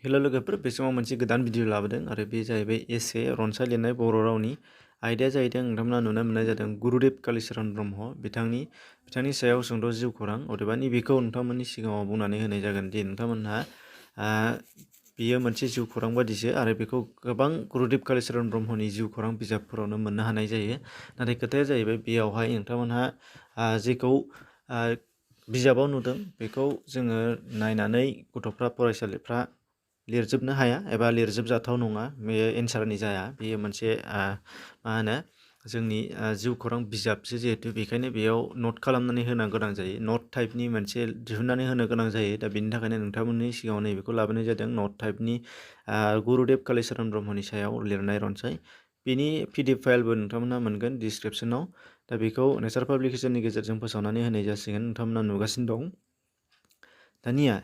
हेल' लोगोफोर बे समाव मोनसे गोदान भिडिअ लाबोदों आरो बे जाहैबाय एसे रनसाय लिरनाय बर' रावनि आयदाया जाहैदों नोंथांमोना नुनो मोननाय जादों गुरुदेव कालिचरण ब्रह्म बिथांनि सायाव सुंद' जिउ खौरां अदेबानि बेखौ नोंथांमोननि सिगाङाव बुंनानै होनाय जागोन दि नोंथांमोनहा बियो मोनसे जिउ खौरां बादिसो आरो बेखौ गोबां गुरुदेव कालिचरण ब्रह्मनि जिउ खौरां बिजाबफोरावनो मोननो हानाय जायो। नाथाय खोथाया जाहैबाय बेयावहाय नोंथांमोनहा जेखौ बिजाबाव नुदों बेखौ जोङो नायनानै गथ'फ्रा फरायसालिफ्रा लिरजोबनो हाया एबा लिरजोबजाथाव नङा। बेयो एन्सारनि जाया, बेयो मोनसे मा होनो जोंनि जिउ खौरां बिजाबसो जिहेतु बेखायनो बेयाव नट खालामनानै होनो गोनां जायो, नट टाइपनि मोनसे दिहुननानै होनो गोनां जायो। दा बेनि थाखायनो नोंथांमोननि सिगाङाव नैबेखौ लाबोनाय जादों नट टाइपनि गुरुदेव कालिचरण ब्रह्मनि सायाव लिरनाय रनसाय। बेनि पिडिएफ फाइलबो नोंथांमोनहा मोनगोन डिसक्रिपसनाव। दा बेखौ नेचार पाब्लिकेसननि गेजेरजों फोसावनानै होनाय जासिगोन, नोंथांमोना नुगासिनो दं। दानिया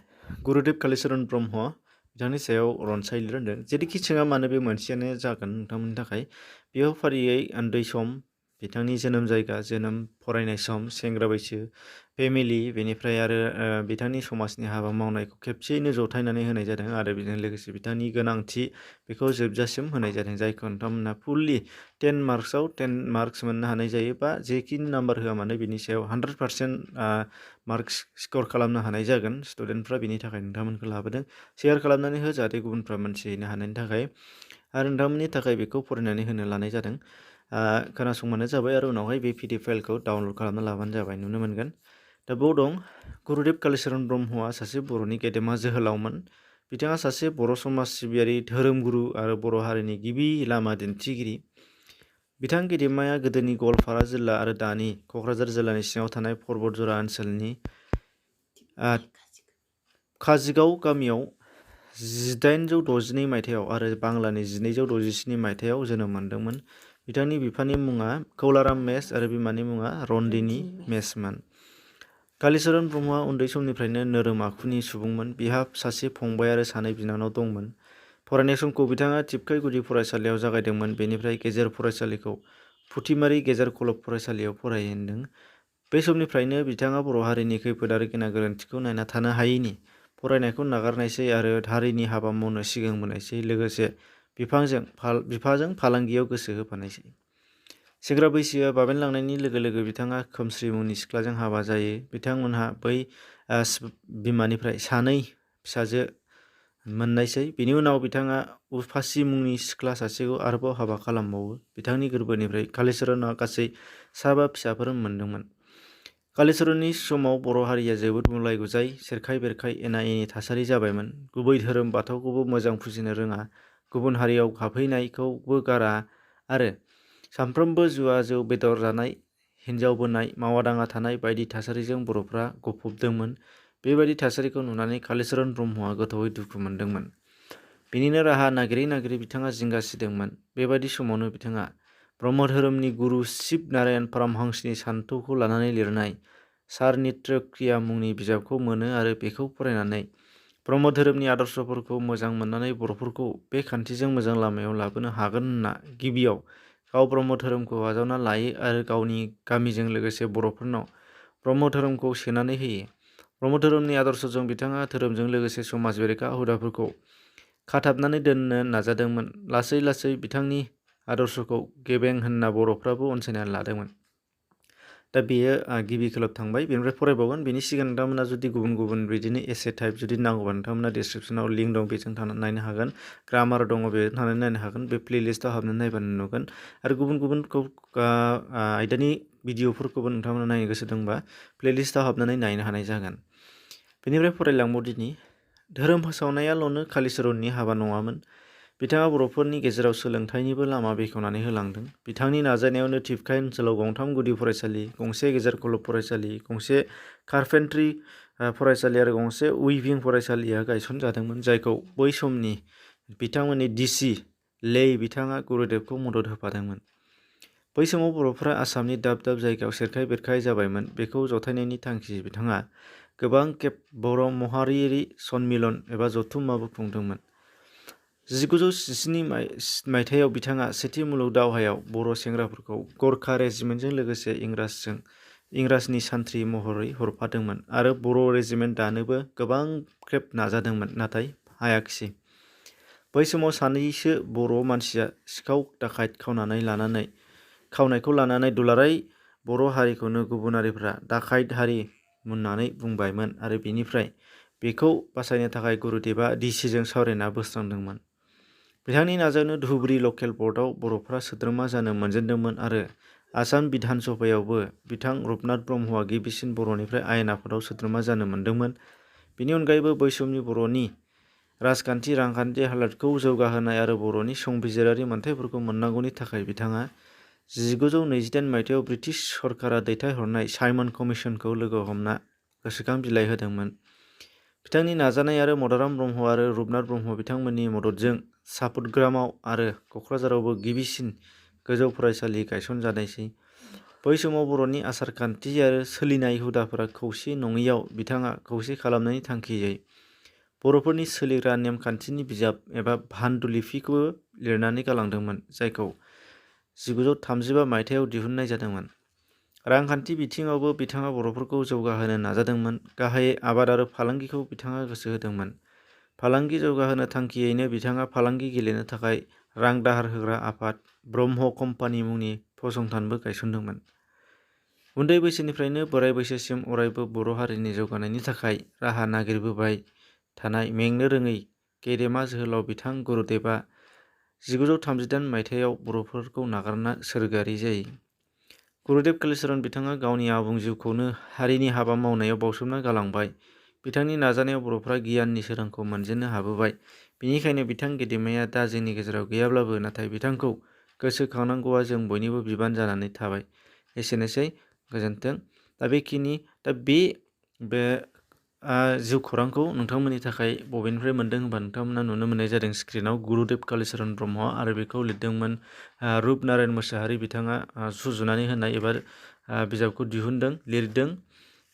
गुरुदेव कालिचरण ब्रह्म बिथांनि सायाव रनसाय लिरदों। जेरैखि सोङा मानो बे मोनसेयानो जागोन नोंथांमोननि थाखाय। बेयाव फारियै उन्दै सम, बिथांनि जोनोम जायगा, जोनोम, फरायनाय सम, सेंग्रा बैसो, फेमिलि, बेनिफ्राय आरो बिथांनि समाजनि हाबा मावनायखौ खेबसेयैनो जथायनानै होनाय जादों आरो बेजों लोगोसे बिथांनि गोनांथि बेखौ जोबजासिम होनाय जादों, जायखौ नोंथांमोनहा फुललि 10 मार्क्सआव 10 मार्क्स मोननो हानाय जायो, बा जेखिनि नाम्बार होआ मानो बिनि सायाव 100% मार्क्स स्कर खालामनो हानाय जागोन स्टुडेन्टफ्रा। बेनि थाखाय नोंथांमोनखौ लाबोदों। शेयार खालामनानै हो जाहाथे गुबुनफ्रा मोनथिनो हानायनि थाखाय आरो नोंथांमोननि थाखाय बेखौ फरायनानै होनो लानाय जादों। खोनासंबानो जाबाय आरो उनावहाय बे पिडिएफ फाइलखौ डाउनलड खालामना लाबानो जाबाय, नुनो मोनगोन। दा बेयाव दं गुरुदेव कालिचरण ब्रह्मआ सासे बर'नि गेदेमा जोहोलावमोन। बिथाङा सासे बर' समाज सिबियारि, धोरोमगुरु आरो बर' हारिनि गिबि लामा दिन्थिगिरि। बिथां गेदेमाया गोदोनि गवालपारा जिल्ला आरो दानि क'क्राझार जिल्लानि सिङाव थानाय परबतजरा ओनसोलनि काजिगाव गामियाव 1862 मायथाइयाव आरो बांलानि 1267 मायथाइयाव जोनोम मोनदोंमोन। बिथांनि बिफानि मुङा कौलाराम मेस आरो बिमानि मुङा रन्दिनी मेसमोन। कालिचरण ब्रह्मआ उन्दै समनिफ्रायनो नोरोम आखुनि सुबुंमोन। बिहा सासे फंबाय आरो सानै बिनानाव दंमोन। फरायनाय समखौ बिथाङा थिपकाइ गुदि फरायसालियाव जागायदोंमोन, बेनिफ्राय गेजेर फरायसालिखौ फुथिमारि गेजेर कलेज फरायसालियाव फरायजेनदों। बे समनिफ्रायनो बिथाङा बर' हारिनि खैफोद आरो गेना गोरोन्थिखौ नायना थानो हायैनि फरायनायखौ नागारनायसै आरो हारिनि हाबा मावनो सिगांबोनायसै, लोगोसे बिफाजों फालांगियाव गोसो होफानायसै। सेंग्रा बैसोआ बाबेनलांनायनि लोगो लोगो बिथाङा खोमस्रि मुंनि सिख्लाजों हाबा जायो। बिथांमोनहा बै बिमानिफ्राय सानै फिसाजो मोननायसै। बेनि उनाव बिथाङा उर्फासि मुंनि सिख्ला सासेखौ आरोबाव हाबा खालामबावो। बिथांनि गोरबोनिफ्राय कालिचरणआ गासै 7 फिसाफोर मोनदोंमोन। कालिचरणनि समाव बर' हारिया जोबोद गुलाय गुजाय, सेरखाय बेरखाय, एना एनि थासारि जाबायमोन। गुबै धोरोम बाथौखौबो मोजां फुजिनो रोङा, गुबुन हारियाव हाबहैनायखौबो गारा आरो सानफ्रोमबो जुवा जौ बेदर जानाय, हिन्जाव बोनाय, मावा दाङा थानाय बायदि थासारिजों बर'फ्रा गफबदोंमोन। बेबायदि थासारिखौ नुनानै कालिचरण ब्रह्मआ गोथौयै दुखु मोनदोंमोन। बेनिनो राहा नागिरै नागिरै बिथाङा जिंगा सिदोंमोन। बेबायदि समावनो बिथाङा ब्रह्म धोरोमनि गुरु शिब नारायण परमहंसनि सान्थौखौ लानानै लिरनाय चारित्र्यक्रिया मुंनि बिजाबखौ मोनो आरो बेखौ फरायनानै ब्रह्म धोरोमनि आदर्शफोरखौ मोजां मोननानै बर'फोरखौ बे खान्थिजों मोजां लामायाव लाबोनो हागोन होनना गिबियाव गाव ब्रह्म धोरोमखौ आजावना लायो आरो गावनि गामिजों लोगोसे बर'फोरनाव ब्रह्म धोरोमखौ सोनानै होयो। ब्रह्म धोरोमनि आदर्शजों बिथाङा धोरोमजों लोगोसे समाज बेरेखा हुदाफोरखौ खाथाबनानै दोननो नाजादोंमोन। लासै लासै बिथांनि आदर्शखौ गेबें होनना बर'फ्राबो अनसायनानै लादोंमोन। दा बेयो गिबि खोलोब थांबाय। बेनिफ्राय फरायबावगोन। बेनि सिगां नोंथांमोना जुदि गुबुन गुबुन बिदिनो एसे टाइप जुदि नांगौबा नोंथांमोना डिसक्रिपसनाव लिंक दं, बेजों थांनानै नायनो हागोन। ग्रामार दङ, बेजों थांनानै नायनो हागोन। बे प्लेलिस्टआव हाबनानै नायबानो नुगोन। आरो गुबुन गुबुन आयदानि भिडिअफोरखौबो नोंथांमोना नायनो गोसो दंबा प्लेलिस्टआव हाबनानै नायनो हानाय जागोन। बेनिफ्राय फरायलांबाव दिनै धोरोम फोसावनायाल'नो कालिचरणनि हाबा नङामोन। बिथाङा बर'फोरनि गेजेराव सोलोंथाइनिबो लामा बेखेवनानै होलांदों। बिथांनि नाजानायावनो थिपकाइ ओनसोलाव 2 गुदि फरायसालि, 1 गेजेर कलेज फरायसालि, 1 कारपेन्ट्रि फरायसालि आरो 1 उइभिं फरायसालिया गायसनजादोंमोन, जायखौ बै समनि बिथांमोननि डिसि ले बिथाङा गुरुदेबखौ मदद होफादोंमोन। बै समाव बर'फोरा आसामनि दाब दाब जायगायाव सेरखाय बेरखाय जाबायमोन। बेखौ जथायनायनि थांखि बिथाङा गोबां खेब बर' माहारियारि सन्मिलन एबा जथुम्माबो खुंदोंमोन। 1967 मायथाइयाव बिथाङा सेथि मुलुग दावहायाव बर' सेंग्राफोरखौ गरखा रेजिमेन्टजों लोगोसे इंराजनि सान्थ्रि महरै हरफादोंमोन आरो बर' रेजिमेन्ट दानोबो गोबां खेब नाजादोंमोन, नाथाय हायाखिसै। बै समाव सानैसो बर' मानसिया सिखाव दाखायत खावनायखौ लानानै दुलाराय बर' हारिखौनो गुबुन हारिफ्रा दाखायत हारि होननानै बुंबायमोन आरो बेनिफ्राय बेखौ बासायनो थाखाय गुरुदेबआ डिसिजों सावरायना बोस्रांदोंमोन। बिथांनि नाजानायाव धुबुरी लकेल बर्डआव बर'फोरा सोद्रोमा जानो मोनजेनदोंमोन आरो आसाम बिधान सभायावबो बिथां रुपनाथ ब्रह्मआ गिबिसिन बर'निफ्राय आयेन आफादाव सोद्रोमा जानो मोनदोंमोन। बेनि अनगायैबो बै समनि बर'नि राजखान्थि रांखान्थि हालोदखौ जौगाहोनाय आरो बर'नि संबिजिरारि मोनथायफोरखौ मोननांगौनि थाखाय बिथाङा 1928 मायथाइयाव ब्रिटिश सरकारा दैथायहरनाय साइमन कमिसनखौ लोगो हमना गोसोखां बिलाइ होदोंमोन। बिथांनि नाजानाय आरो मदाराम ब्रह्म आरो रुपनाथ ब्रह्म बिथांमोननि मददजों सापुतग्रामाव आरो क'क्राझारावबो गिबिसिन गोजौ फरायसालि गायसनजानायसै। बै समाव बर'नि आसारखान्थि आरो सोलिनाय हुदाफोरा खौसे नङैयाव बिथाङा खौसे खालामनायनि थांखियै बर'फोरनि सोलिग्रा नेमखान्थिनि बिजाब एबा भान्डुलिपिखौबो लिरनानै गालांदोंमोन, जायखौ 1935 मायथाइयाव दिहुननाय जादोंमोन। रांखान्थि बिथिङावबो बिथाङा बर'फोरखौ जौगाहोनो नाजादोंमोन। गाहायै आबाद आरो फालांगिखौ बिथाङा गोसो होदोंमोन। फालांगि जौगाहोनो थांखियैनो बिथाङा फालांगि गेलेनो थाखाय रां दाहार होग्रा आफाद ब्रह्म कम्पानि मुंनि फसंथानबो गायसनदोंमोन। उन्दै बैसोनिफ्रायनो बोराइ बैसोसिम अरायबो बर' हारिनि जौगानायनि थाखाय राहा नागिरबोबाय थानाय मेंनो रोङै गेदेमा जोहोलाव बिथां गुरुदेबआ 1938 मायथाइयाव बर'फोरखौ नागारना सोरगोआरि जायो। गुरुदेव कालिचरण बिथाङा गावनि आबुं जिउखौनो हारिनि हाबा मावनायाव बावसोमना गालांबाय। बिथांनि नाजानायाव बर'फ्रा गियाननि सोरांखौ मोनजेननो हाबोबाय। बेनिखायनो बिथां गेदेमाया दा जोंनि गेजेराव गैयाब्लाबो नाथाय बिथांखौ गोसोखांनांगौआ जों बयनिबो बिबान जानानै थाबाय। एसेनोसै, गोजोन्थों। दा बे जिउ खौरांखौ नोंथांमोननि थाखाय बबेनिफ्राय मोन्दों होनबा नोंथांमोना नुनो मोननाय जादों स्क्रिनाव गुरुदेव कालिचरण ब्रह्म आरो बेखौ लिरदोंमोन रुप नारायण मोसाहारि बिथाङा सुजुनानै होनाय एबा बिजाबखौ लिरदों।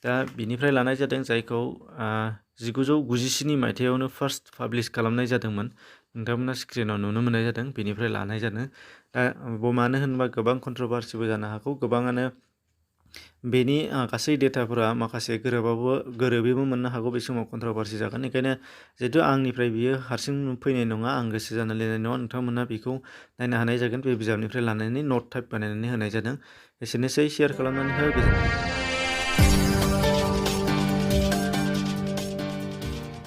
दा बिनिफ्राय लानाय जादों, जायखौ 1997 मायथाइयावनो फार्स्ट पाब्लिश खालामनाय जादोंमोन। नोंथांमोना स्क्रिनाव नुनो मोननाय जादों, बेनिफ्राय लानाय जादों। दा मानो होनोबा गोबां कन्ट्रभार्सिबो जानो हागौ, गोबाङानो बेनि गासै डेटाफोरा माखासे गोरोबैबो मोननो हागौ, बे समाव कन्ट्रभार्सि जागोन। बेखायनो जिहेतु आंनिफ्राय बियो हारसिं फैनाय नङा, आं गोसो जाना लिरनाय नङा, नोंथांमोना बेखौ नायनो हानाय जागोन। बे बिजाबनिफ्राय लानानै नट टाइप बानायनानै होनाय जादों। एसेनोसै, शेयार खालामनानै हो, गोजोन्थों।